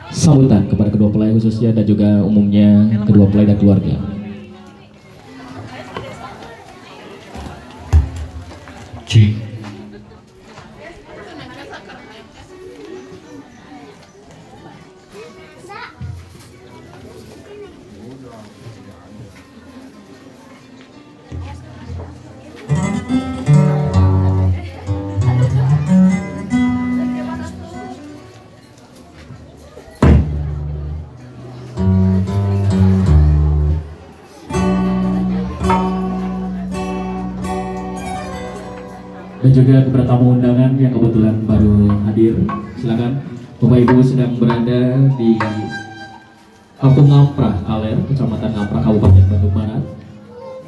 Sambutan kepada kedua mempelai khususnya dan juga umumnya kedua mempelai dan keluarga. Cik. Dan juga kepada tamu undangan yang kebetulan baru hadir, silakan. Bapak Ibu sedang berada di Kampung Ngamprah Kaler, Kecamatan Ngamprah, Kabupaten Bandung Barat,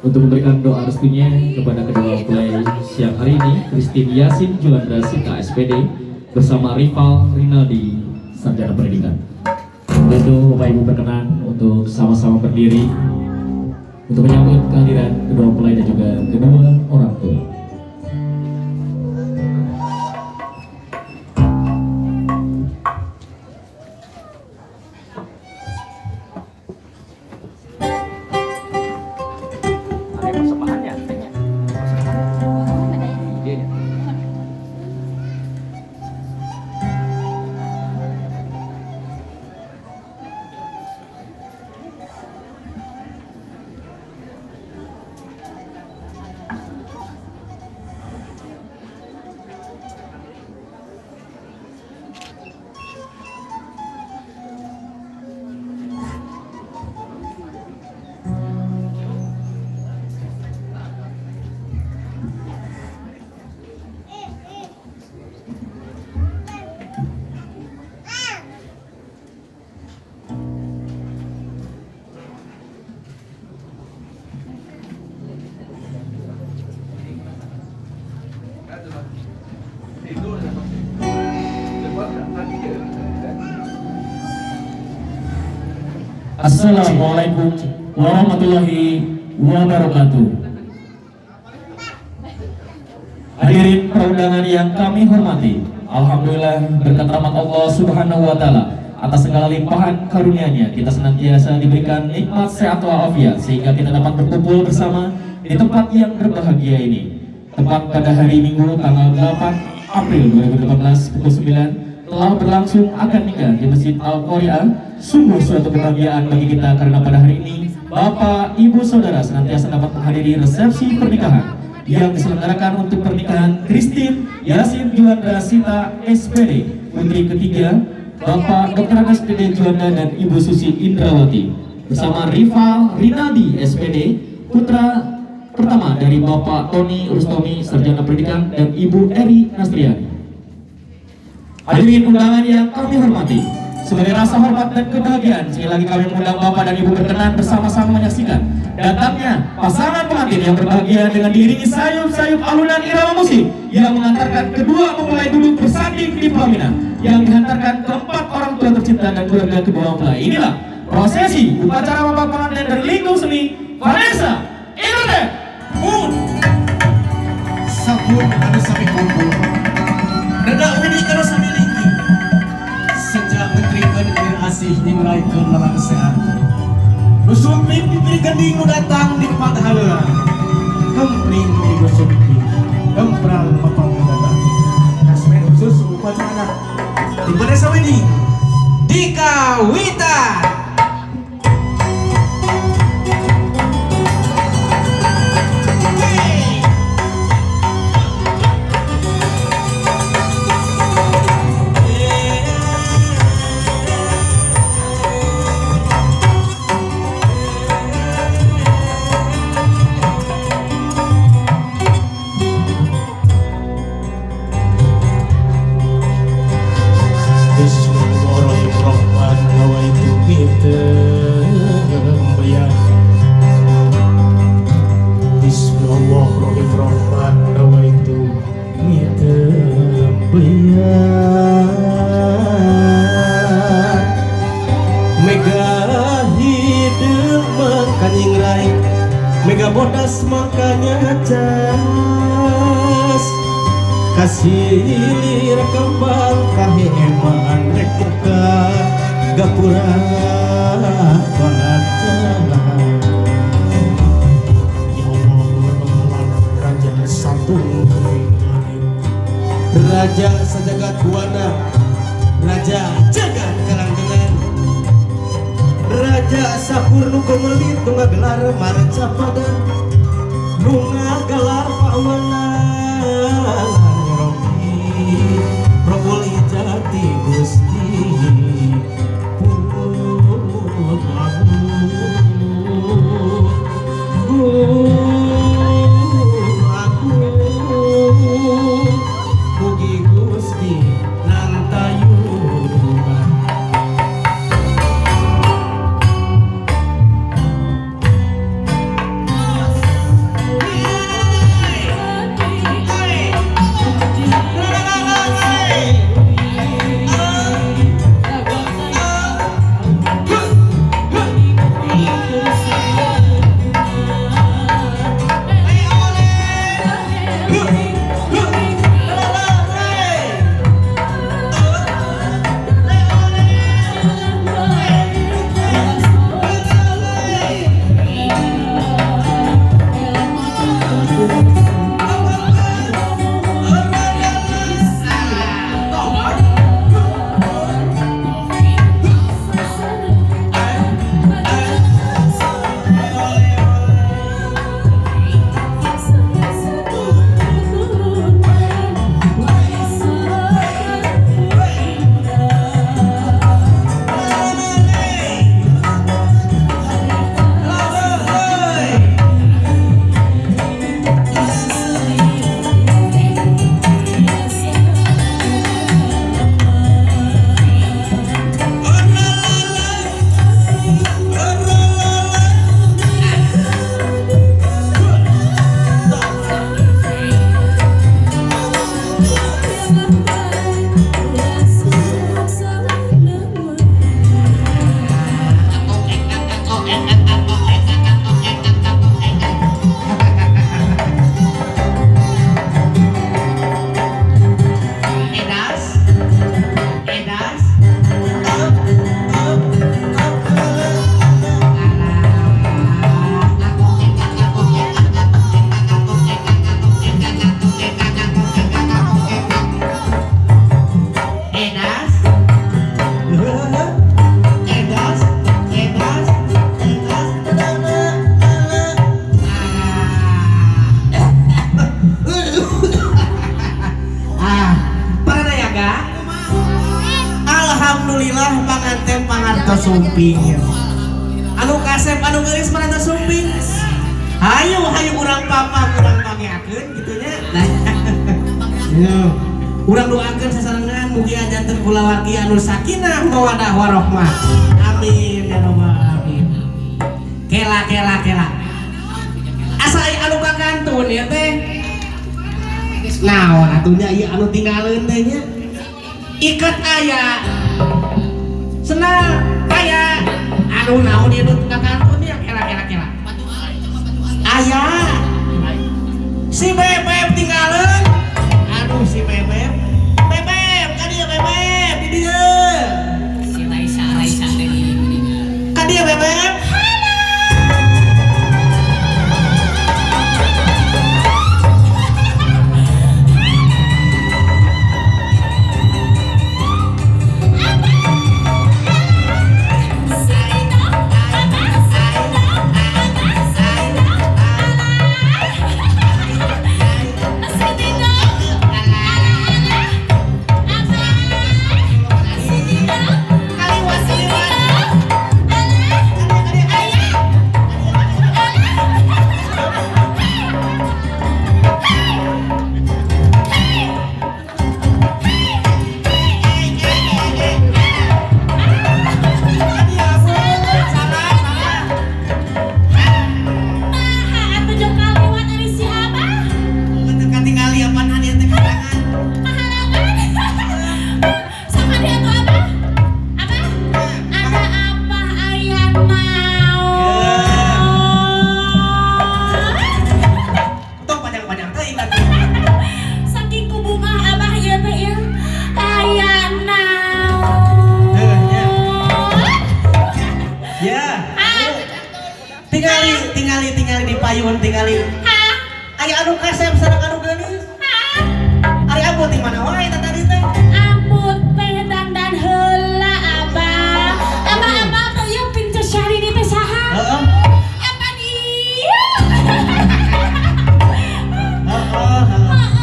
untuk memberikan doa restunya kepada kedua mempelai siang hari ini, Christine Yasin Juandra Sita SPD bersama Rival Rinaldi Sarjana Pendidikan. Tentu Bapak Ibu berkenan untuk sama-sama berdiri untuk menyambut kehadiran kedua mempelai dan juga kedua orang tua. Ada persembahannya, tehnya. Persembahan. Iya, ya. Assalamualaikum warahmatullahi wabarakatuh. Hadirin perundangan yang kami hormati, alhamdulillah berkat rahmat Allah Subhanahu wa taala atas segala limpahan karunia-Nya kita senantiasa diberikan nikmat sehat walafiat sehingga kita dapat berkumpul bersama di tempat yang berbahagia ini. Tepat pada hari Minggu tanggal 8 April 2018 pukul 9 telah berlangsung akad nikah di Masjid Al-Qari'ah. Sungguh suatu kebahagiaan bagi kita karena pada hari ini Bapak, Ibu, Saudara senantiasa dapat menghadiri resepsi pernikahan yang diselenggarakan untuk pernikahan Christine Yasin Juandra Sita SPD, putri ketiga Bapak Dr. Andes Dede Juanda dan Ibu Susi Indrawati, bersama Rival Rinaldi SPD, putra pertama dari Bapak Tony Rustomi Sarjana Pendidikan dan Ibu Eri Nasriani. Hadirin undangan yang kami hormati, sebagai rasa hormat dan kebahagiaan, sekali lagi kami mengundang Bapak dan Ibu berkenan bersama-sama menyaksikan datangnya pasangan pengantin yang berbahagia dengan diiringi sayup-sayup alunan irama musik yang mengantarkan kedua mempelai duduk bersanding di pelaminan yang dihantarkan keempat orang tua tercinta dan keluarga kedua mempelai. Inilah prosesi upacara bapak pengantin dari lingkup seni Vanessa Internet. Pun sabun anu sami kumpul dadak wini kanu sami lingking sejak ngetrikeun ieu asih nyingraikeun lalangsean nu sumping pipir gending nu datang di tempat hareurang kempring ieu sumping kemprang mapang datang kasmen khusus upacara di Vanessa Wedding di Kawitan. Mega bodas makanya cas kasih lir kembang kahe eman rek buka Gapura Balaca. Ya Allah, Raja satu Raja sajagat buana, Raja jagat karanggengan, Raja sakur nu komelit nu ngagelar marcapada, nu ngagelar pawenan Robbul Ijati Gusti Mugi Gusti nantayuban. Alhamdulillah panganten pangartos sumping. Anu kasep anu geulis parantos sumping. Hayu hayu urang papa urang pangeakeun kitu nya. Nah. Urang doakeun sasarengan mugi janten kulawargi anu sakinah mawadah warahmah. Amin ya rabbal alamin. Kela kela kela. Asa aya anu kakantun ya teh. Naon atuh nya ieu anu tinggaleun teh nya. Iket aya. Senang kaya aduh naon ieu nu kakantun nya kela kela kela. Aya. Si Bebeb tinggaleun. Aduh si Bebeb. Bebeb ka dieu Bebeb di dieu. Si Raisa Raisa teh Ka dieu Bebeb. Mun tingali. Hah? Aya anu kasep sareng anu geulis. Hah? Ari Ambu ti mana wae eta tadi teh? Ambu teh dandan heula Abah. Abah abah teh ieu Princess Syahrini teh saha? Heeh. Apaan ieu? Heeh.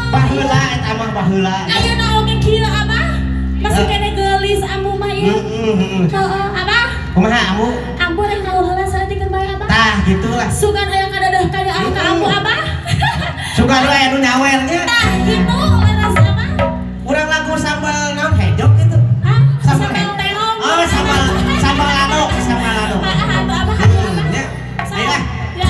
Baheula eta mah baheula. Ayeuna oge kieu Abah. Masih kene geulis Ambu mah ieu. Heeh. Heeh, Abah. Kumaha Ambu? Ambu rek ngaul heula saeutik keur bae Abah. Tah gitulah. Sugan aya kadadeuh ka ah ka Ambu Abah. Sugan we anu nyawer nya. Tah gitu leres Abah. Urang lagu sambal naon hejok gitu. Hah? Sambal Sambal terong. Oh, sambal sambal lado, sambal lado. Heeh, atuh Abah. Ya. Ayo lah. Ya.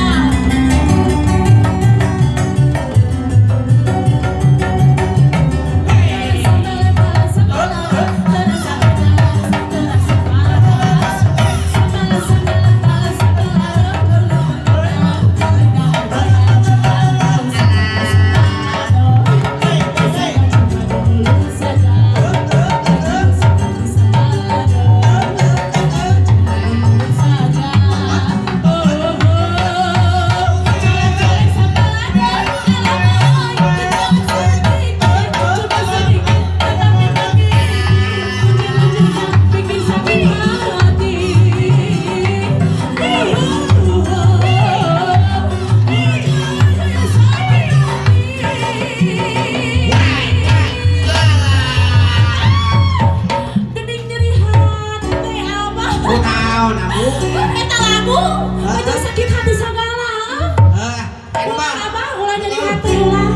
Kunaon Ambu? Eta lagu, aja sakit hati sagala. Heeh. Ulah Abah, ulah jadi hati ulah.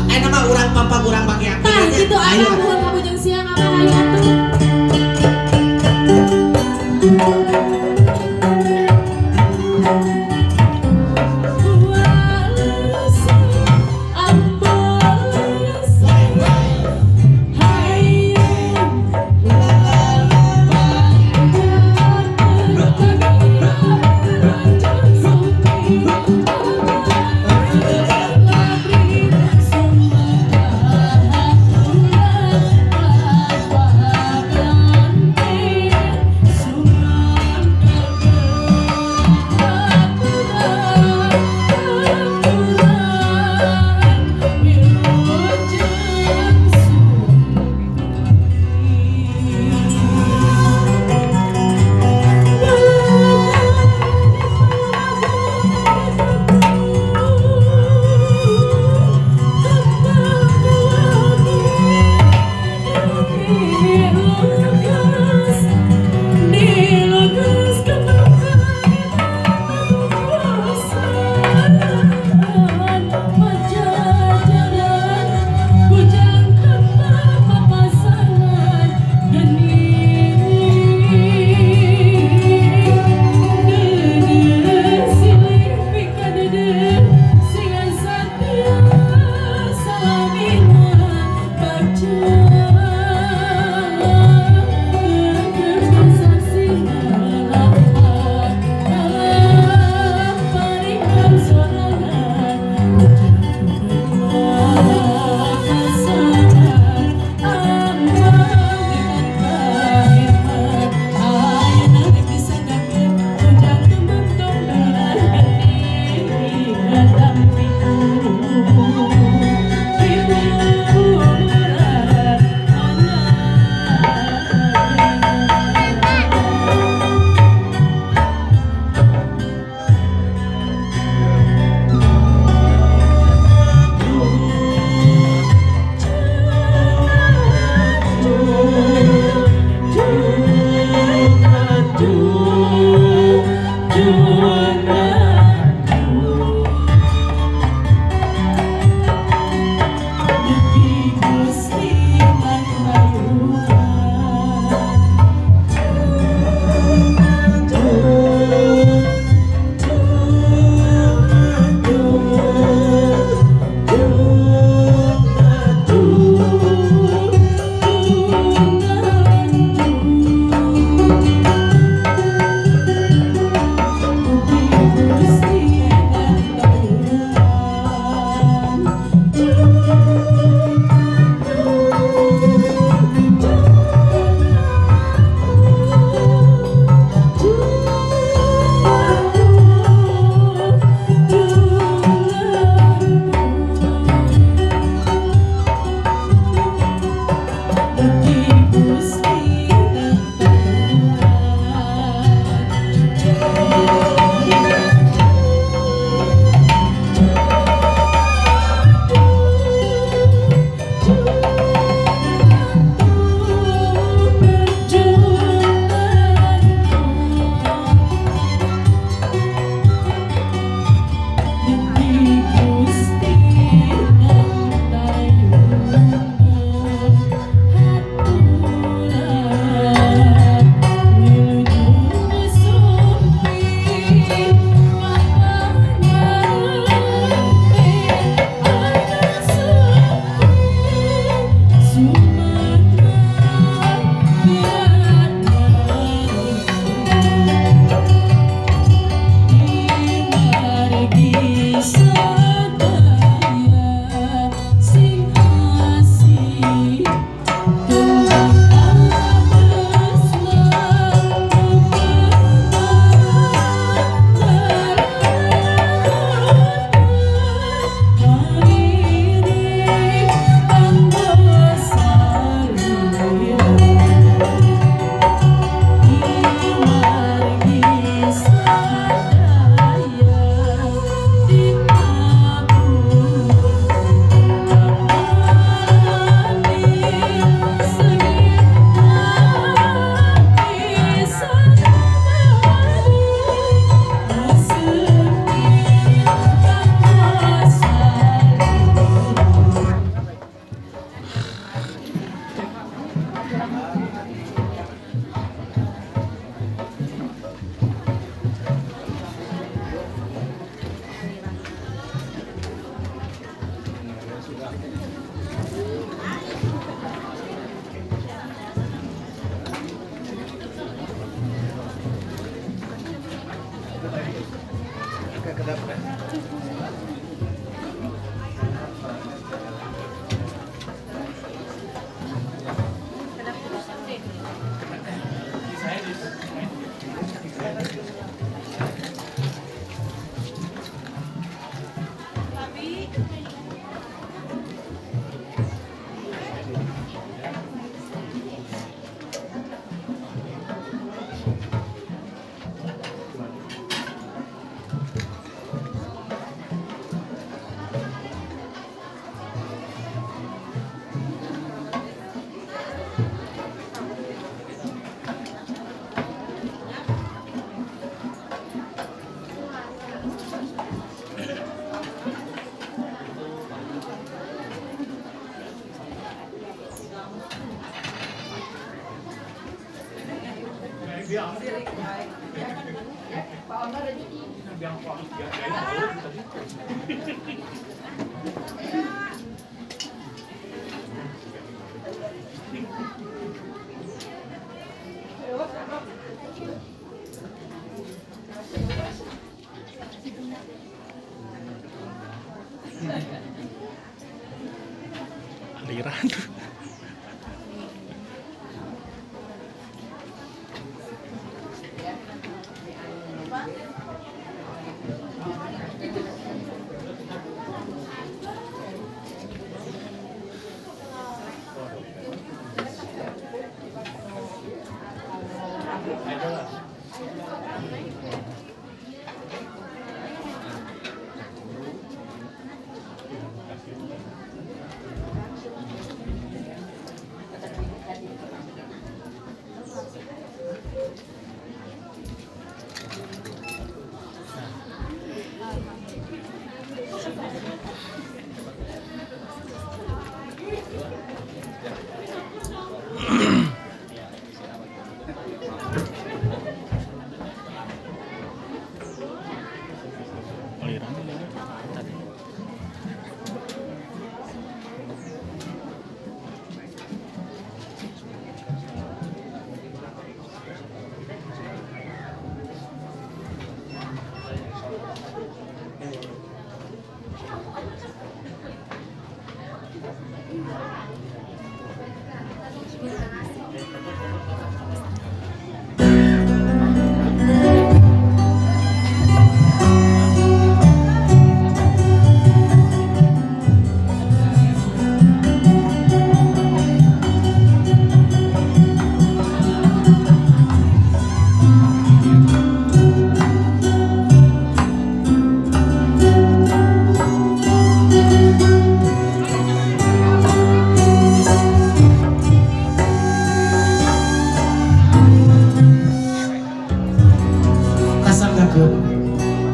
Eta mah urang pampa urang bagi aku. Tah gitu Ayo. Abah, nuhun kabujeng siang Abah hayu atuh. Aliran.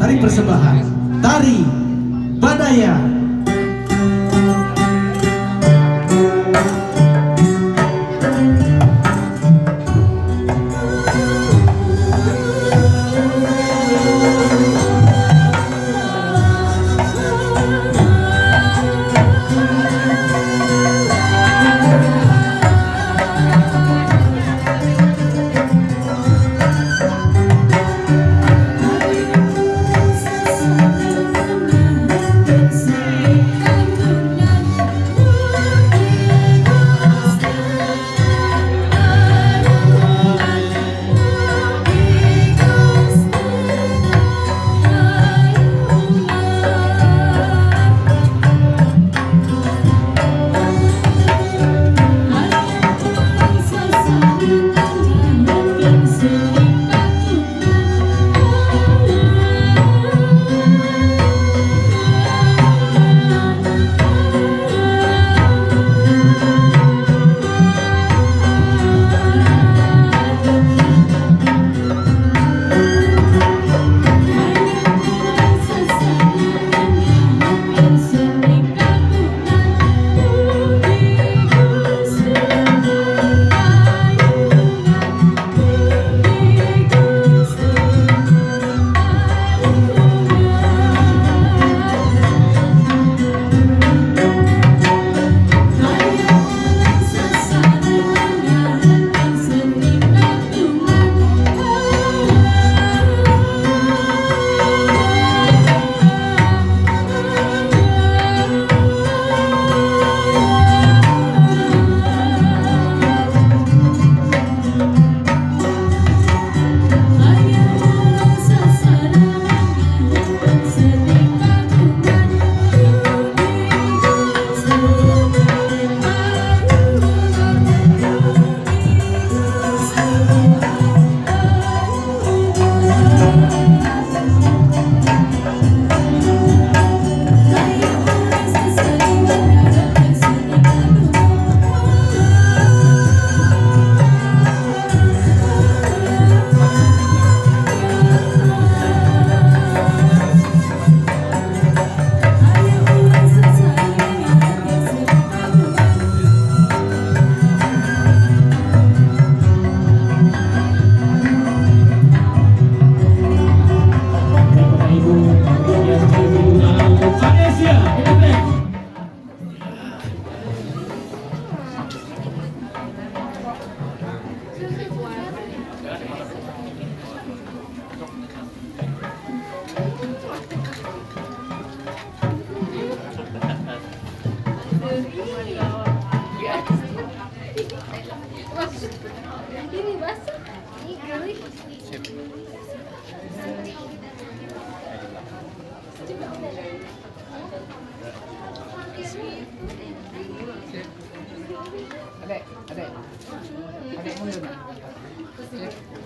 Tari persembahan, tari Badaya. Sesuatu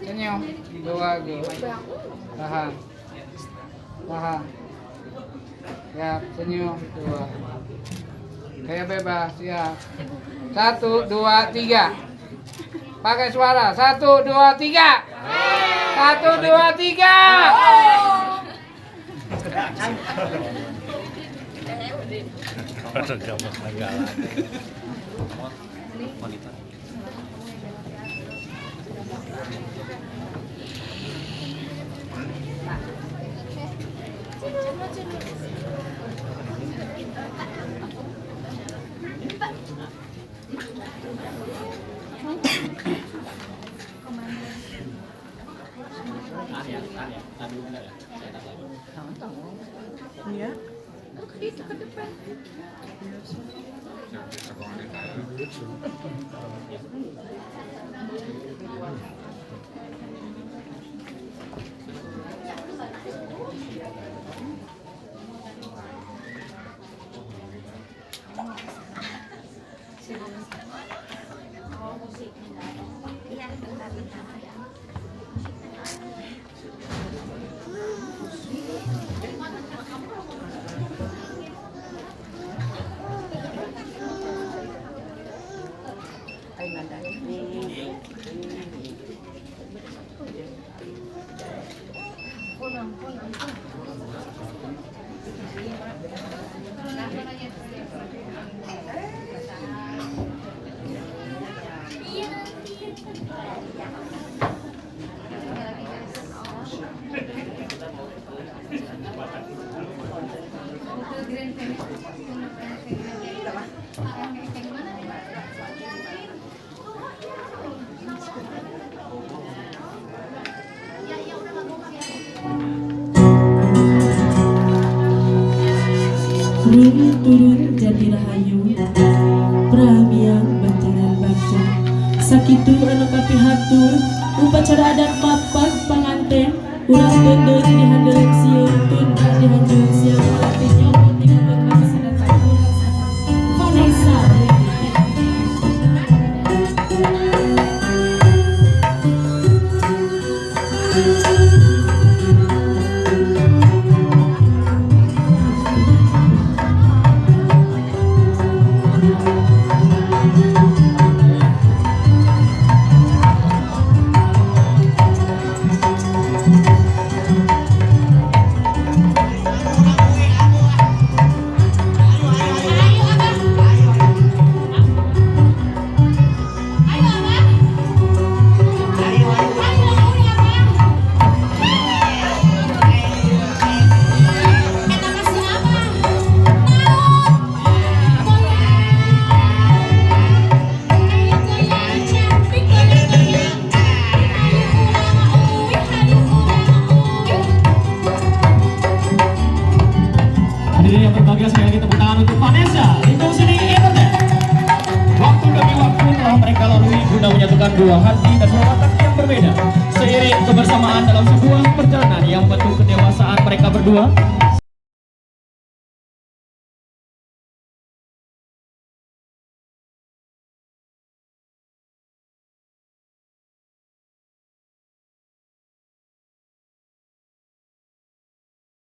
Senyum. Dua lagi. Tahan. Tahan. Siap, senyum. Dua. Kayak bebas, siap. 1, 2, 3. Pakai suara. 1, 2, 3. 1, 2, 3. Iya. Itu ke depan. Iya, bentar-bentar. Turun jadi rahayu Pramiang banjaran bagja sakitu anu kapihatur upacara adat mapag panganten urang tundun dihandelep sieun tunda dihanjeun sieun latih nyomot tinggal laksana takul Vanessa. Hadirin yang berbahagia, sekali lagi tepuk tangan untuk Vanessa Lingkung Seni Entertain. Waktu demi waktu telah mereka lalui guna menyatukan dua hati dan dua watak yang berbeda. Seiring kebersamaan dalam sebuah perjalanan yang membentuk kedewasaan mereka berdua,